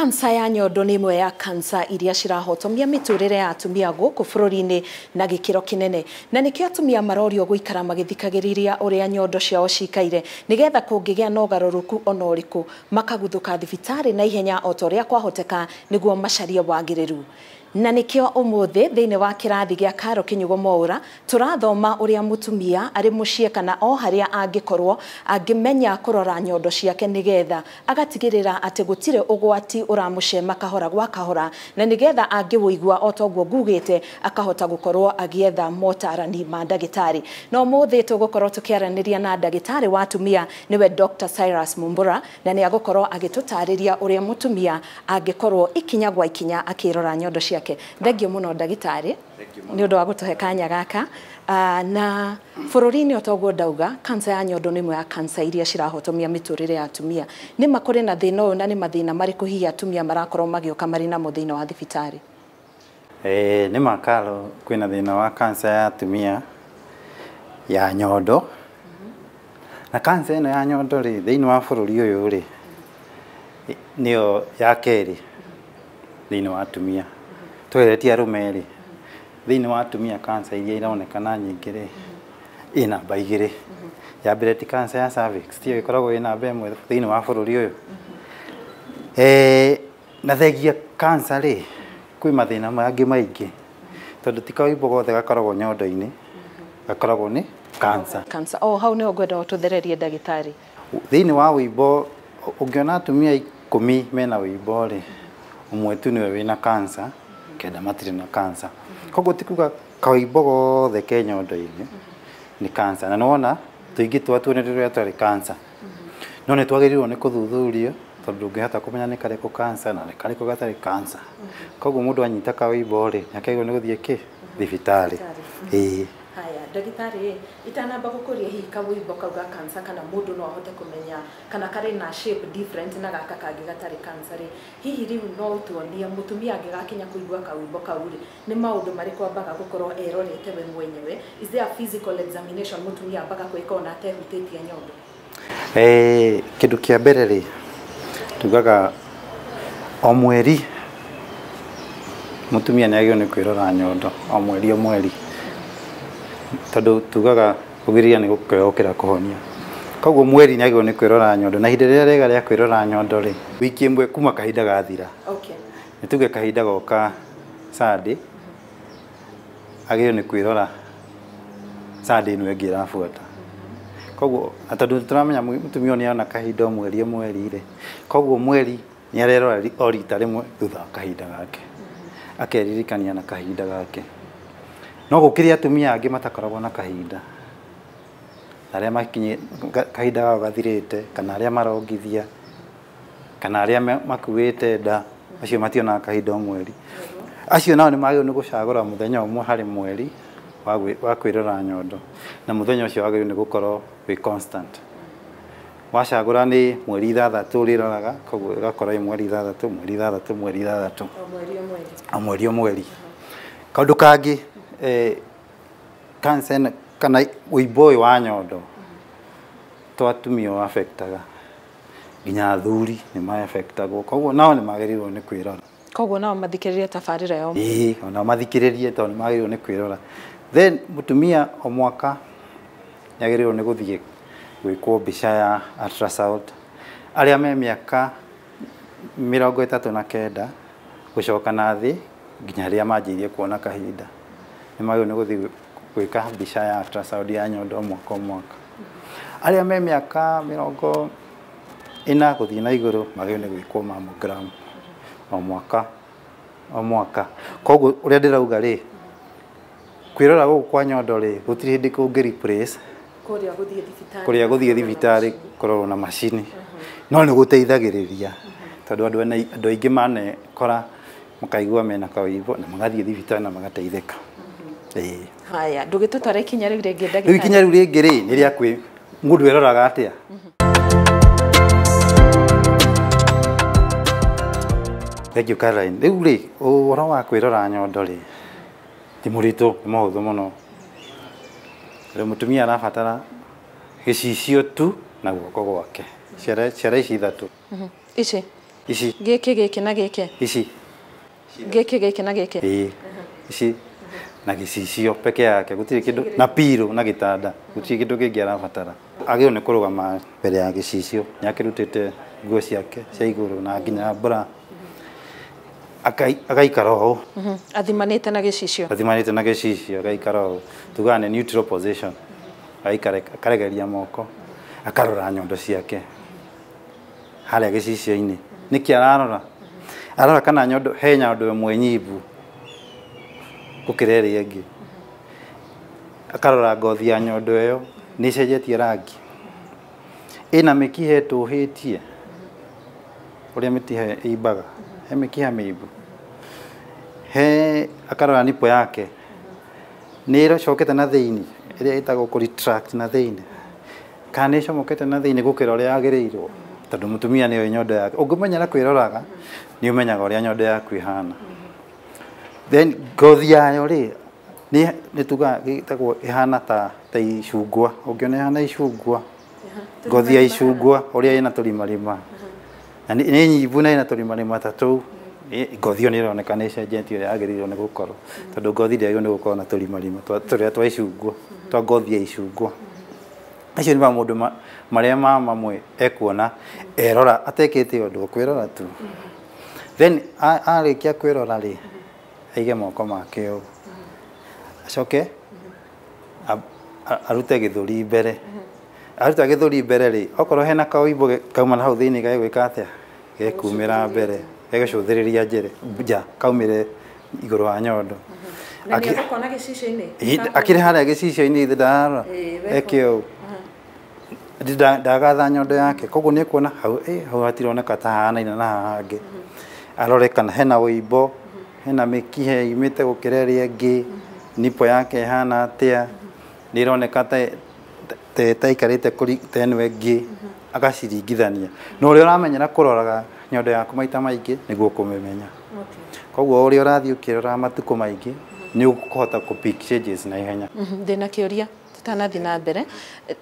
Kansa ya nyondo nĩ ĩmwe ya kansa iria cirahotomia mĩtũrĩre ya atumia gũkũ bũrũri-inĩ na gĩkĩro kĩnene, na nĩkĩo atumia marorio gũikara magĩthikagĩrĩria ũrĩa nyondo ciao cikaire nĩgetha kũngĩgĩa na ũgarũrũku ona ũrĩkũ makaguthũka thibitarĩ na ihenya o ta ũrĩa kwahoteka nĩguo macarie wagĩrĩru. Na nikio umuthi thiini wa kirathi gia Karo Kinyugo Mwaura turathoma uria mutumia ari mucie kana o haria angikorwo angimenya kurora nyondo ciake nigetha agatigirira ati gutire ugwati uramucema kahora gwa kahora, na nigetha angiwuigua o toguo ngugite akahota gukorwo agietha motarani ma ndagitari. No muthi tugukorwo tukiaraniria na ndagitari wa atumia niwe Dr. Cyrus Mumbura, na ni agukorwo agitutariria uria mutumia angikorwo ikinya gwa ikinya akirora nyondo ciake. Thengio muno ndagitari ni undu wa gutuhe kanya gaka. Na bũrũri-inĩ otoguo ndauga, kansa ya nyondo nĩ ĩmwe ya kansa iria cirahotomia mĩtũrĩre ya atumia. Nĩ ma kũrĩ na thĩna ũyũ, na nĩ mathĩna marĩkũ hihi atumia marakorwo magĩũka marĩ namo thĩinĩ wa thibitarĩ? Nĩ ma Karo, kwĩna thĩna wa kansa ya atumia ya nyondo. Na kansa ĩno ya nyondo rĩ, thĩinĩ wa bũrũri ũyũ rĩ, nĩyo ya kerĩ thĩinĩ wa atumia. Tweretie arume rĩ, thĩinĩ wa atumia kansa iria ironekana nyingĩ rĩ, ĩ namba igĩrĩ. Ya mbere ti kansa ya cervix, tiyo ĩkoragwo ĩ namba ĩmwe thĩinĩ wa bũrũri ũyũ. Na thengia kansa rĩ, kwĩ mathĩna mangĩ maingĩ, tondũ ti kaũimbo gothe gakoragwo nyondo-inĩ, gakoragwo nĩ kansa. Kansa. O hau nĩho ngwenda ũtũthererie ndagĩtarĩ. Thĩinĩ wa ũimbo, ũngĩona atumia 10 mena ũimbo rĩ, ũmwe tu nĩwe wĩna kansa, kenda matirĩ na kansa. Koguo ti kuga kaũimbo gothe ke nyondo-inĩ nĩ kansa. Na nĩwona tũingĩ twatuo nĩ tũrĩa twarĩ kansa, no nĩ twagĩrĩirwo nĩ kũthuthurio, tondũ ndũngĩhota kũmenya nĩ karĩkũ kansa na nĩ karĩkũ gatarĩ kansa. Koguo mũndũ anyita kaũimbo rĩ, nĩ akĩagĩrĩirwo nĩ gũthiĩ kĩ thibitarĩ. Ĩĩ. Haya, ndagĩtarĩ, itanamba gũkũria hihi kaũimbo kau ga kansa kana mũndũ no ahote kũmenya kana karĩ na shape different na gaka kangĩ gatarĩ kansa rĩ, hihi rĩu no ũtuonie mũtumia angĩgakinya kũigua kaũimbo kau rĩ, nĩ maũndũ marĩkũ ambaga gũkorwo erorete we mwenyewe? Is there a physical examination mũtumia ambaga gwĩka ona atehutĩtie nyondo? Kĩndũ kĩa mbere rĩ, tugaga o mweri mũtumia nĩ agĩrĩirwo nĩ kwĩrora nyondo o mweri o mweri, tondũ tugaga kũgirĩrĩria nĩ gũkĩra kũhonia. Koguo mweri nĩ agĩrĩirwo nĩ kwĩrora nyondo, na ihinda rĩrĩa rĩega rĩa kwĩrora nyondo rĩ, wiki ĩmwe kuma kahinda gathira. Nĩ tuge kahinda goka Sunday, agĩrĩirwo nĩ kwĩrora Sunday ĩno ĩngĩ ĩrabuata. Koguo na tondũ tũramenya mũtumia ũyũ nĩ ona kahinda o mweri o mweri rĩ, koguo mweri nĩ arerora o rita rĩmwe thutha wa kahinda gake, akeririkania na kahinda gake. No gũkĩrĩ atumia angĩ matakoragwo na kahinda, arĩa makinye kahinda gao gathirĩte, kana arĩa marongithia, kana arĩa makuĩte nda, acio mationaga kahinda o mweri. Acio nao nĩ magĩrĩirwo nĩ gũcagũra mũthenya ũmwe harĩ mweri wa kwĩrora nyondo, na mũthenya ũcio wagĩrĩirwo nĩ gũkorwo wĩ constant. Wacagũra nĩ mweri 6 ũrĩroraga, koguo ĩgakorwo ĩ mweri 6, mweri 6, mweri 6. O mweri o mweri. O mweri o mweri. Kaũndũ kangĩ, kansa kana ũimbo ũyũ wa nyondo to atumia o affectaga, nginya athuri nĩ ma-affectagwo, koguo nao nĩ magĩrĩirwo nĩ kwĩrora. Koguo nao mathikĩrĩrie tabarĩra yao. Ĩĩ, onao mathikĩrĩrie tondũ nĩ magĩrĩirwo nĩ kwĩrora. Then mũtumia o mwaka nĩ agĩrĩirwo nĩ gũthiĩ gwĩkwo mbica ya ultrasound. Arĩa me mĩaka 39 gũcoka na thĩ nginya rĩrĩa manjĩrĩirie kuona kahinda, nĩ magĩrĩirwo nĩ gũthiĩ gwĩka mbica ya ultrasound ya nyondo o mwaka o mwaka. Arĩa me mĩaka 40 gũthiĩ na igũrũ magĩrĩirwo nĩ gwĩkwo mammogram o mwaka o mwaka. Koguo ũrĩa ndĩrauga rĩ, kwĩrora gũkũ kwa nyondo rĩ, gũtirĩ hĩndĩ kũngĩ replace kũrĩa gũthiĩ thibitarĩ, kũrĩa gũthiĩ thibitarĩ kũrorwo na macini, no nĩ gũteithagĩrĩria, tondũ andũ aingĩ manekora makaigua mena kaũimbo na magathiĩ thibitarĩ na magateithĩka. Haya, ndũgĩtũtwara ikinya rĩu rĩngĩ ndagĩtarĩ. Rĩu ikinya rĩu rĩngĩ rĩ, nĩ rĩa kwĩ mũndũ eroraga atĩa? Thank you Caroline. Rĩu rĩ, ũhoro wa kwĩrora nyondo rĩ, ti mũritũ, nĩ mũhũthũ mũno. Rĩu mũtumia arabatara gĩcicio tu na guoko gwake. Ciara ici ithatũ. Ici? Ici. Gĩkĩ gĩkĩ na gĩkĩ. Ici. Gĩkĩ gĩkĩ na gĩkĩ. Ĩĩ. Ici na gĩcicio peke yake gũtirĩ kĩndũ na pillow na gĩtanda gũtirĩ kĩndũ kĩngĩ arabatara. Agĩrĩirwo nĩ kũrũgama mbere ya gĩcicio, nĩ akĩrutĩte nguo ciake cia igũrũ na nginya bra. Agaikara ũũ. Athimanĩte na gĩcicio. Athimanĩte na gĩcicio agaikara ũũ. Tugaga nĩ neutral position. Agaikara akaregeria moko akarora nyondo ciake harĩa gĩcicio-inĩ. Nĩkĩ ararora? Arora kana nyondo he nyondo ĩmwe nyimbu gũkĩra ĩrĩa ĩngĩ. Akarora ngothi ya nyondo ĩyo nĩ ĩcenjetie rangi, ĩna mĩkiha ĩtũhĩtie ũrĩa mĩkiha ĩimbaga, he mĩkiha mĩimbu, he akarora nipple yake nĩ ĩcokete na thĩinĩ ĩrĩa ĩtagwo kũ retract na thĩinĩ, kana nĩ ĩcomokete na thĩinĩ gũkĩra ũrĩa yagĩrĩirwo, tondũ mũtumia nĩoĩ nyondo yake. Ũngĩmenyera kwĩroraga nĩ ũmenyaga ũrĩa nyondo yaku ĩhana. Then ngothi yayo rĩ nĩ tugaga ĩtagwo ĩhana ta icungwa, ũngĩona ĩhana icungwa, ngothi ya icungwa ũrĩa ĩna tũrimarima, na nĩ nyimbu na ĩna tũrimarima ta tũu, ngothi ĩyo nĩ ĩroneka nĩ ĩcenjetie ũrĩa yagĩrĩirwo nĩ gũkorwo, tondũ ngothi ndĩagĩrĩirwo nĩ gũkorwo na tũrimarima tũrĩa twa icungwa, twa ngothi ya icungwa. Acio nĩ maũndũ marĩa ma mamwe ekuona erora atekĩte ũndũ, kwĩrora tu. Then arĩkia kwĩrora rĩ, aige moko make ũũ, acoke arute gĩthũri mbere. Aruta gĩthũri mbere rĩ, okorwo hena kaũimbo kauma na hau thĩinĩ gegwĩka atĩa? Gekumĩra mbere, gegũcũthĩrĩria nja, kaumĩre igũrũ wa nyondo. Na nĩ egũkona gĩcicio-inĩ? Akĩrĩ harĩa gĩcicio-inĩ ithe ndararora, eke ũũ. Ndagatha nyondo yake, koguo nĩ ekuona hau, hau hatironeka ta hahanaine na haha hangĩ. Arore kana hena ũimbo, hena mĩkiha yumĩte gũkĩra ĩrĩa ĩngĩ, nipple yake ĩhana atĩa, nĩ ĩroneka ta ĩtaikarĩte ta ĩno ĩngĩ, agaciringithania. Na ũrĩa ũramenyera kũroraga nyondo yaku maita maingĩ nĩguo ũkũmĩmenya. Koguo ũrĩa ũrathiĩ ũkĩroraga matukũ maingĩ nĩ ũkũhota kũ pick changes na ihenya. Ndĩna kĩũria tũtanathiĩ na mbere.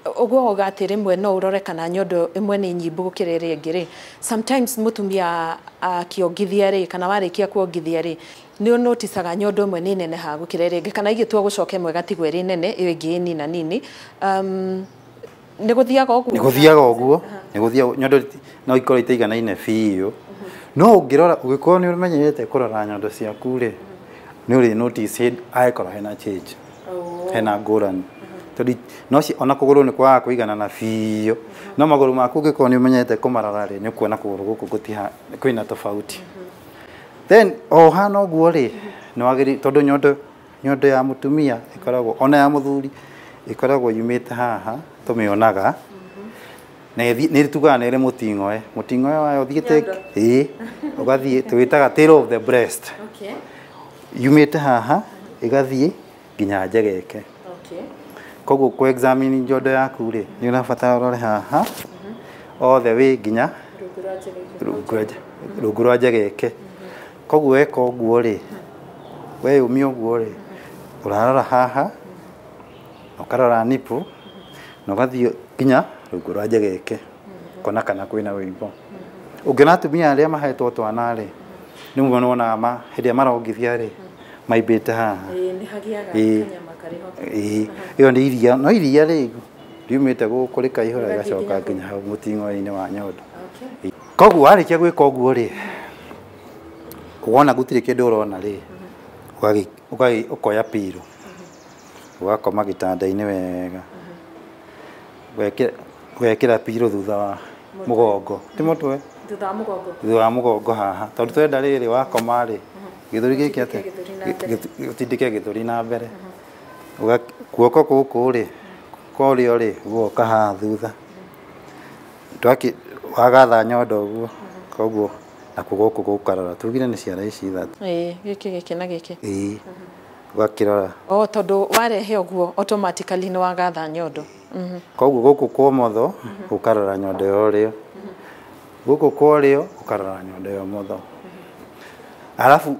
Ũguo wauga atĩ rĩmwe no ũrore kana nyondo ĩmwe nĩ nyimbu gũkĩra ĩrĩa ĩngĩ rĩ, sometimes mũtumia akĩongithia rĩ, kana warĩkia kuongithia rĩ, nĩ ũnoticaga nyondo ĩmwe nĩ nenehaga gũkĩra ĩrĩa ĩngĩ, kana ingĩtua gũcoka ĩmwe ĩgatigwo ĩrĩ nene, ĩyo ĩngĩ ĩ nina nini. Nĩ gũthiaga ũguo? Nĩ gũthiaga ũguo, nĩ gũthiaga, nyondo no ikorwo itaiganaine biũ. No ũngĩrora, ũngĩkorwo nĩ ũmenyerete kũrora nyondo ciaku rĩ, nĩ ũrĩ notice angĩkorwo hena change, hena ngũrani. Tondũ no ona kũgũrũ nĩ kwagaga kũiganana biũ, no magũrũ maku ũngĩkorwo nĩ ũmenyerete kũmarora rĩ, nĩ ũkuona kũgũrũ gũkũ kwĩna tofauti. Then o hana ũguo rĩ, nĩ wagĩrĩirwo, tondũ nyondo ya mũtumia ĩkoragwo, ona ya mũthuri ĩkoragwo yumĩte haha, tũmĩonaga, na nĩ tugaga nĩ ĩrĩ mũting'oe, mũting'oe wayo ũthiĩte, ĩĩ, ũgathiĩ, tũwĩtaga tail of the breast. Yumĩte haha, ĩgathiĩ nginya njegeke. Koguo kũ examine nyondo yaku rĩ, nĩ ũrabatara ũrore haha, all the way nginya rungu rwa njegeke. Koguo weka ũguo rĩ, weyũmia ũguo rĩ, ũrarora haha, ũkarora nipple, na ũgathiĩ nginya rungu rwa njegeke, ũkona kana kwĩna wũimbo. Ũngĩona atumia arĩa mahetwo twana rĩ, nĩ wonaga hĩndĩ ĩrĩa marongithia rĩ, maimbĩte haha. Ĩĩ, nĩ hagiaga kanyama karĩ ho. Ĩĩ, ĩyo nĩ iria, no iria rĩ, riumĩte gũkũ rĩkaihũra rĩgacoka nginya hau mũting'oe-inĩ wa nyondo. Koguo warĩkia gwĩka ũguo rĩ, wona gũtirĩ kĩndũ ũrona rĩ, ũkoya pillow, ũgakoma gĩtanda-inĩ wega, ũgekĩra pillow thutha wa mũgongo, ti mũtwe, Thutha wa mũgongo, thutha wa mũgongo haha, tondũ twenda rĩrĩ wakoma rĩ, gĩthũri gĩkĩ atĩa, ũtindĩke gĩthũri na mbere, guoko gũkũ rĩ, kwa ũrĩo rĩ, gũgoka haha thutha, wagatha nyondo ũguo, koguo nakuo gũkũ gũkarora, tugire nĩ ciara ici ithatũ. Ĩĩ, gĩkĩ gĩkĩ na gĩkĩ. Ĩĩ, ũgakĩrora. O tondũ warehe ũguo automatically nĩ wagatha nyondo. Koguo gũkũ kwa ũmotho ũkarora nyondo ya ũrĩo, gũkũ kwa ũrĩo ũkarora nyondo ya ũmotho, arabu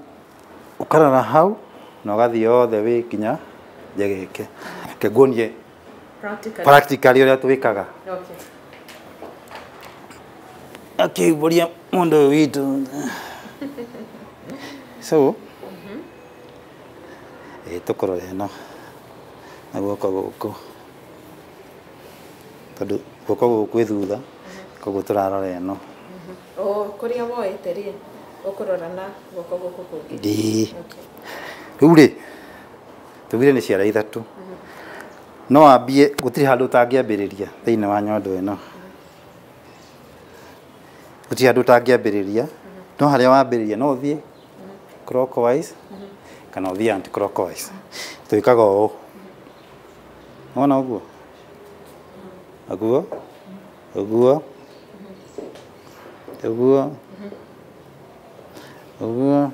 ũkarora hau na ũgathiĩ othe wĩ nginya njegeke. Reke nguonie practically ũrĩa twĩkaga. Akĩumbũria mũndũ ũyũ witũ. So tũkũrora ĩno na guoko gũkũ, tondũ guoko gũkũ kwĩ thutha, koguo tũrarora ĩno. O kũrĩa woete rĩ, ũkũrora na guoko gũkũ kũngĩ. Ĩĩ. Rĩu rĩ, tugire nĩ ciara ithatũ. No wambie, gũtirĩ handũ ũtangĩambĩrĩria thĩinĩ wa nyondo ĩno. Gũtirĩ handũ ũtangĩambĩrĩria, no harĩa wambĩrĩria no ũthiĩ clockwise kana ũthiĩ anti clockwise. Twĩkaga ũũ. Wona ũguo? Ũguo, ũguo, ũguo, ũguo,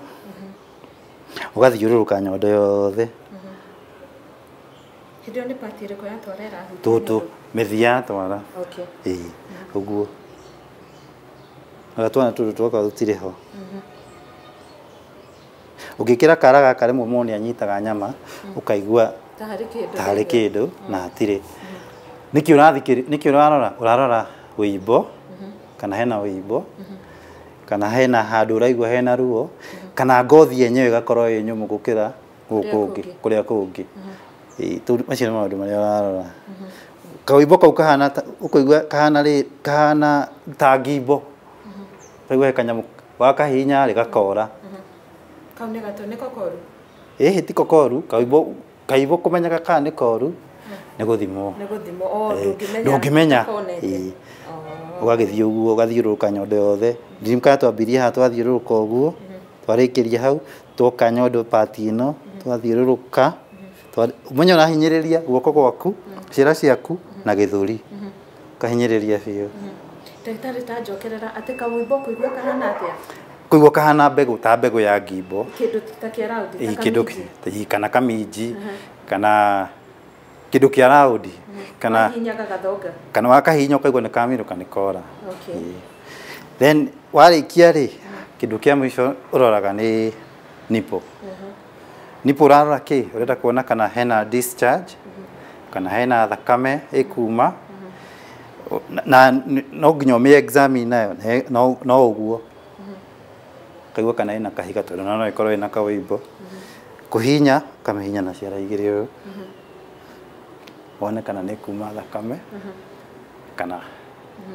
ũgathiũrũrũka nyondo yothe. Hĩndĩ ĩyo nĩ part ĩrĩkũ ya twara ĩrahutia? Tũtũ mĩthia ya twara. Okay. Ĩĩ, ũguo. Ona twana tũtũ twoka tũtirĩ ho. Ũngĩkĩra kara gaka rĩmwe mũndũ nĩanyitaga nyama, ũkaigua ta harĩ kĩndũ na hatirĩ. Nĩkĩ ũrathikĩrĩria, nĩkĩ ũrarora? Ũrarora wĩimbo, kana hena wĩimbo, kana hena handũ ũraigua hena ruo, kana ngothi yenyewe ĩgakorwo ĩ nyũmũ gũkĩra gũkũ kũngĩ, kũrĩa kũngĩ. Macio nĩ maũndũ marĩa ũrarora. Kawĩimbo kau kahana ũkũigua kahana rĩ, kahana ta ngimbo. Ũkaigua he kanyamũ wakahihinya rĩ gakora. Kau nĩ gatũ, nĩko koru? Ĩhĩ tiko koru, kawĩimbo kũmenyeka kana nĩ koru nĩ gũthimwo. Nĩ gũthimwo, o ndũngĩmenya. Ndũngĩmenya. Ũgagĩthiĩ ũguo, ũgathiũrũrũka nyondo yothe. Ndirikana twambirie haha twathiũrũrũka ũguo, twarĩkĩria hau, twoka nyondo part ĩno, twathiũrũrũka. Ũmenye ũrahinyĩrĩria guoko gwaku, ciara ciaku na gĩthũri. Ũkahinyĩrĩria biũ. Ndagĩtarĩ ta njokerera atĩ kawĩimbo kũigua kahana atĩa? Kũigua kahana mbegũ, ta mbegũ ya ngimbo. Kĩndũ ta kĩa raundi, ta kamĩnji. Kana kamĩnji, kana kĩndũ kĩa raundi, kana wahihinya gagathonga. Kana wakahihinya ũkaigua nĩ kamirũka nĩ kora. Okay. Then warĩkia rĩ, kĩndũ kĩa mũico ũroraga nĩ nipple. Nipple ũrarora kĩ? Ũrenda kuona kana hena discharge, kana hena thakame ĩkuma, na no nginya ũmĩ examine nayo, no ũguo. Ũkaigua kana ĩna kahiga, tondũ no ĩkorwo ĩna kawĩimbo. Kũhihinya, ũkamĩhihinya na ciara igĩrĩ ũũ. Wone kana nĩ kuma thakame, kana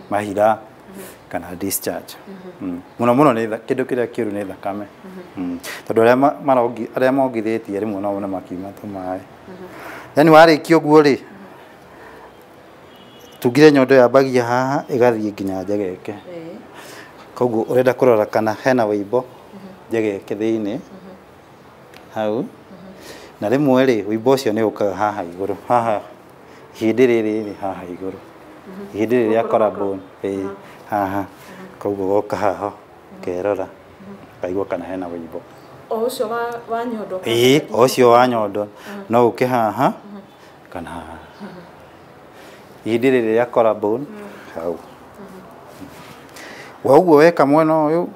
mahira, kana discharge. Mũno mũno nĩ kĩndũ kĩrĩa kĩũru nĩ thakame. Tondũ arĩa mongithĩtie rĩmwe no wone makiuma tũmaĩ. Then warĩkia ũguo rĩ, tugire nyondo yambagia haha ĩgathiĩ nginya njegeke. Koguo ũrenda kũrora kana hena wĩimbo njegeke thĩinĩ hau. Na rĩmwe rĩ, wĩimbo ũcio nĩ ũkaga haha igũrũ, haha ihĩndĩ rĩrĩ rĩ haha igũrũ. Ihĩndĩ rĩrĩ rĩa collarbone, ĩĩ, haha. Koguo goka haha, ũkerora, ũkaigua kana hena wĩimbo. O ũcio wa nyondo? Ĩĩ, o ũcio wa nyondo. No ũke haha, kana haha. Ihĩndĩ rĩrĩ rĩa collarbone, hau. Wa ũguo weka mwena ũyũ,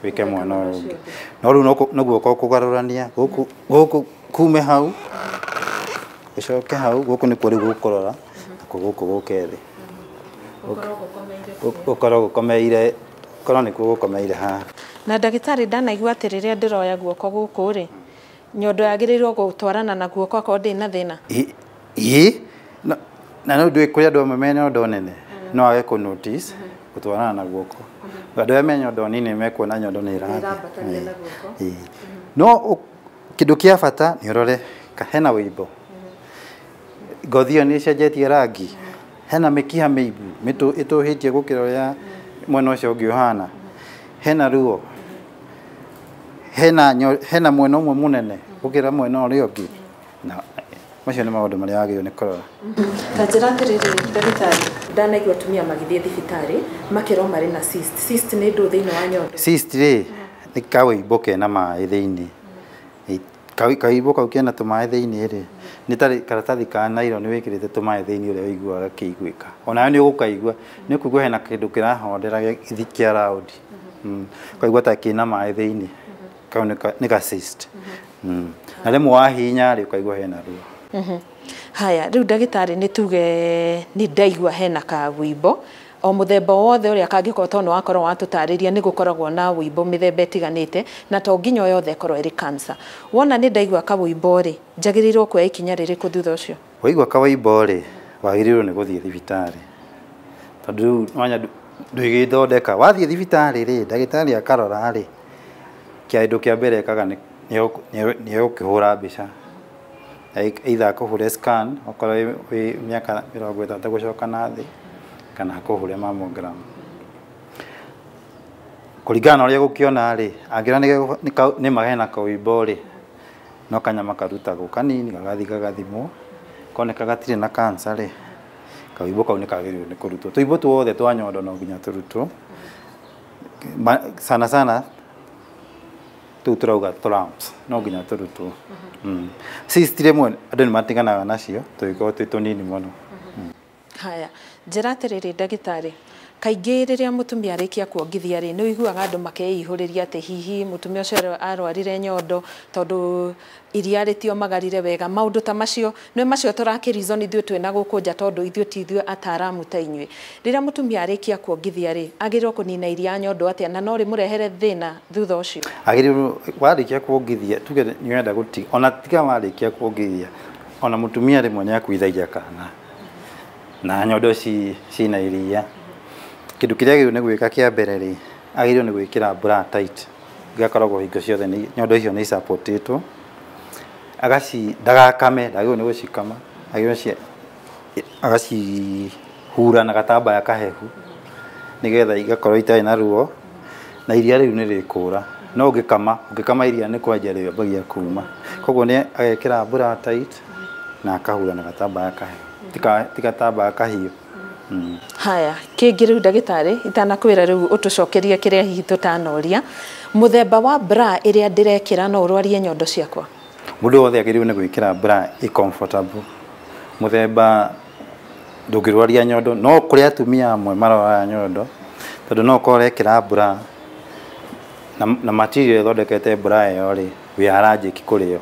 wĩke mwena ũyũ ũngĩ. No rĩu no guoko kũgarũrania, gũkũ kume hau, ũcoke hau, gũkũ nĩkuo rĩu gũkũrora, nakuo gũkũ gũke thĩ. Gũkorwo gũkomeire, korwo nĩkuo gũkomeire haha. Na ndagĩtarĩ ndanaigua atĩ rĩrĩa ndĩroya guoko gũkũ rĩ, nyondo yagĩrĩirwo gũtwarana na guoko akorwo ndĩ na thĩna? Ĩĩ, na no ndũĩ kũrĩ andũ amwe me nyondo nene, no age kũ notice gũtwarana na guoko. Andũ arĩa me nyondo nini mekuona nyondo nĩ ĩrathiĩ. No kĩndũ kĩa bata nĩ ũrore hena wĩimbo. Ngothi ĩyo nĩ ĩcenjetie rangi, hena mĩkiha mĩimbu ĩtũhĩtie gũkĩra ũrĩa mwena ũcio ũngĩ ũhana, hena ruo, hena mwena ũmwe mũnene gũkĩra mwena ũrĩa ũngĩ. Na macio nĩ maũndũ marĩa wagĩrĩirwo nĩ kũrora. Ta njĩra atĩrĩrĩ ndagĩtarĩ, ndanaigua atumia magĩthiĩ thibitarĩ makerwo marĩ na cyst. Cyst nĩ ndũ thĩinĩ wa nyondo? Cyst rĩ, nĩ kawĩimbo kena maĩ thĩinĩ. Kawĩimbo kau kena tũmaĩ thĩinĩ rĩ, nĩ ta karatathi ka nylon wĩkĩrĩte tũmaĩ thĩinĩ ũrĩa ũiguaga gakĩiguĩka. Onawe nĩ ũgũkaigua, nĩ ũkũigua hena kĩndũ kĩrahondera kĩa raundi. Ũkaigua ta kĩna maĩ thĩinĩ. Kau nĩ ga cyst. Na rĩmwe wahihinya rĩ, ũkaigua hena ruo. Haya, rĩu ndagĩtarĩ nĩ tuge nĩ ndaigua hena kawĩimbo, O mũthemba wothe ũrĩa kangĩkorwo tondũ wakorwo watũtarĩria nĩ gũkoragwo na wũimbo mĩthemba ĩtiganĩte na to nginya yothe ĩkorwo ĩrĩ cancer. Wona nĩ ndaigua kawũimbo rĩ, njagĩrĩirwo kuoya ikinya rĩrĩkũ thutha ũcio? Waigua kawũimbo rĩ, wagĩrĩirwo nĩ gũthiĩ thibitarĩ, tondũ rĩu wanya ndwĩgĩthondeka. Wathiĩ thibitarĩ rĩ, ndagĩtarĩ akarora rĩ, kĩndũ kĩa mbere ekaga nĩ egũkĩhũra mbica, either akũhũre scan okorwo wĩ mĩaka 30 gũcoka na thĩ, kana akũhũre mammogram. Kũringana na ũrĩa egũkĩona rĩ, angĩona nĩma hena kawũimbo rĩ, no kanyama karutagwo kanini gagathiĩ gagathimwo, koneka gatirĩ na cancer rĩ, kawũimbo kau nĩ kagĩrĩirwo nĩ kũrutwo. Tũimbo tuothe twa nyondo no nginya tũrutwo, sana sana tũu tũrauga lumps no nginya tũrutwo. Cyst rĩmwe andũ nĩ matiganaga nacio tũgĩkorwo twĩ tũnini mũno. Haya, njĩra atĩrĩrĩ ndagĩtarĩ, kaingĩ rĩrĩa mũtumia arĩkia kuongithia rĩ, nĩ ũiguaga andũ makeihũrĩria atĩ hihi mũtumia ũcio arwarire nyondo tondũ iria rĩtiomagarire wega, maũndũ ta macio nĩ macio tũrakĩrizon ithuĩ twĩna gũkũ nja tondũ ithuĩ ti ithuĩ ataaramu ta inyuĩ. Rĩrĩa mũtumia arĩkia kuongithia rĩ, agĩrĩirwo kũnina iria nyondo atĩa na no rĩmũrehere thĩna thutha ũcio? Agĩrĩirwo warĩkia kuongithia, tuge nĩ ũrenda gũtiga, ona tiga warĩkia kuongithia, ona mũtumia rĩmwe nĩ akuithagia kana na nyondo cina iria. Kĩndũ kĩrĩa agĩrĩirwo nĩ gwĩka kĩa mbere rĩ, agĩrĩirwo nĩ gwĩkĩra bra tight, igakoragwo hingo ciothe nyondo icio nĩ icapotĩtwo. Ndagakame, ndagĩrĩirwo nĩ gũcikama, agĩrĩirwo agacihura na gatambaya kahehu nĩgetha igakorwo itarĩ na ruo, na iria rĩu nĩ rĩkũra. No ũngĩkama iria nĩ kwanjia rĩambagia kuma. Koguo nĩ agekĩra bra tight na akahura na gatambaya kahehu, ti gatambaya kahiũ. Haya, kĩngĩ rĩu ndagĩtarĩ, itanakwĩra rĩu ũtũcokerie kĩrĩa hihi tũtanoria, mũthemba wa bra ĩrĩa ndĩrekĩra no ũrwarie nyondo ciakwa? Mũndũ wothe agĩrĩirwo nĩ gwĩkĩra bra ĩ comfortable. Mũthemba ndũngĩrwaria nyondo, no kũrĩ atumia amwe marwaraga nyondo, tondũ no ũkorwo ũrekĩra bra na material ĩthondekete bra ĩyo rĩ, wĩ allergic kũrĩ yo.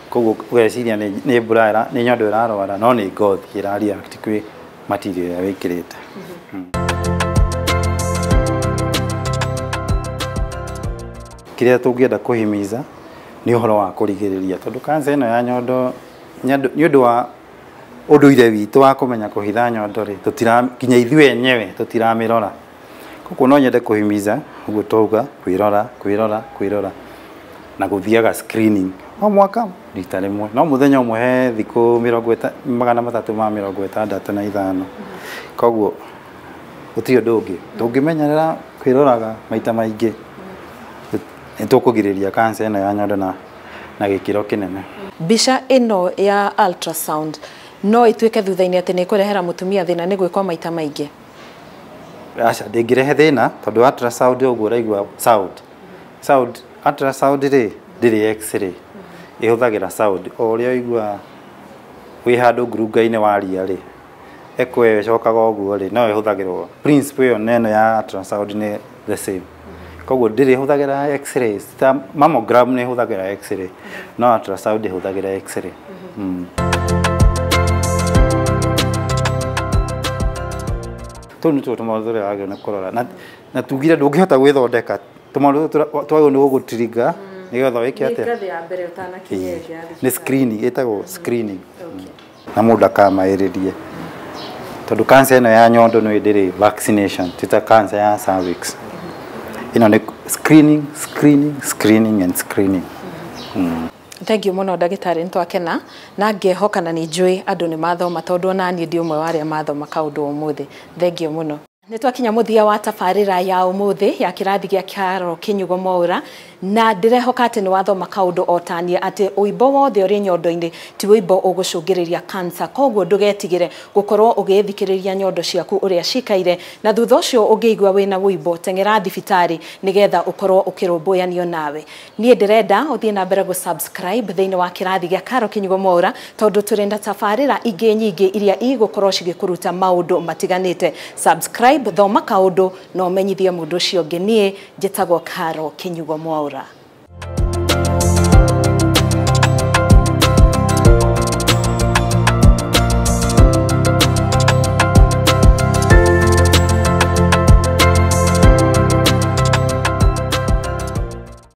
Koguo ũgeciria nĩ bra nĩ nyondo ĩrarwara, no nĩ ngothi ĩra react kwĩ material ĩrĩa wĩkĩrĩte. Kĩrĩa tũngĩenda kũhimiza nĩ ũhoro wa kũrigĩrĩria, tondũ cancer ĩno ya nyondo nĩ ũndũ wa ũndũire witũ wa kũmenya kũhitha nyondo rĩ, nginya ithuĩ enyewe tũtiramĩrora. Koguo no nyende kũhimiza ũguo twauga, kwĩrora, kwĩrora, kwĩrora na gũthiaga screening o mwaka rita rĩmwe, no mũthenya ũmwe he thikũ 365. Koguo gũtirĩ ũndũ ũngĩ tũngĩmenyerera kwĩroraga maita maingĩ, nĩ tũkũgirĩrĩria cancer ĩno ya nyondo na gĩkĩro kĩnene. Mbica ĩno ya ultrasound no ĩtuĩke thutha-inĩ atĩ nĩ ĩkũrehera mũtumia thĩna nĩ gwĩkwo maita maingĩ? Aca, ndĩngĩrehe thĩna tondũ ultrasound ũguo ũraigua sound ultrasound rĩ ndĩrĩ x-ray, ĩhũthagĩra sound. O ũrĩa ũigua wĩ handũ ngurunga-inĩ waria rĩ, echo ĩyo ĩcokaga ũguo rĩ, no ĩhũthagĩrwo. Principle ĩyo nene ya ultrasound nĩ the same. Koguo ndĩrĩ ĩhũthagĩra x-ray, ta mammogram nĩ ĩhũthagĩra x-ray, no ultrasound ĩhũthagĩra x-ray. Tũu nĩtuo tũmaũndũ tũrĩa wagĩrĩirwo nĩ kũrora, na tugire ndũngĩhota gwĩthondeka, tũmaũndũ tũtũ twagĩrĩirwo nĩ gũgũtrigger nĩgetha wĩke atĩa? Nĩ screening, ĩtagwo screening. Na mũndũ akamaĩrĩrie, tondũ cancer ĩno ya nyondo nĩ ndĩrĩ vaccination, ti ta cancer ya cervix. Ĩno nĩ screening, screening, screening and screening. Thank you mũno ndagĩtarĩ, nĩ twakena na ngehoka na nĩ njũĩ andũ nĩ mathoma, tondũ ona niĩ ndĩ ũmwe wa arĩa mathoma kaũndũ ũmũthĩ. Thank you mũno. Nĩ twakinya mũthia wa tabarĩra ya ũmũthĩ ya kĩrathi gĩa Carol Kinyugo Mwaura, na ndĩrehoka atĩ nĩ wathoma kaũndũ o taniĩ atĩ ũimbo wothe ũrĩ nyondo-inĩ ti ũimbo ũgũcũngĩrĩria cancer. Koguo ndũgetigĩre gũkorwo ũgĩthikĩrĩria nyondo ciaku ũrĩa cikaire, na thutha ũcio ũngĩigua wĩna ũimbo teng'era thibitarĩ nĩgetha ũkorwo ũkĩrũmbũyanio nawe. Niĩ ndĩrenda ũthiĩ na mbere gũ-subscribe thĩinĩ wa kĩrathi gĩa Carol Kinyugo Mwaura, tondũ tũrĩ na tabarĩra ingĩ nyingĩ iria igũkorwo cigĩkũruta maũndũ matiganĩte. Subscribe, thoma kaũndũ na ũmenyithie mũndũ ũcio ũngĩ. Niĩ njĩtagwo Carol Kinyugo Mwaura.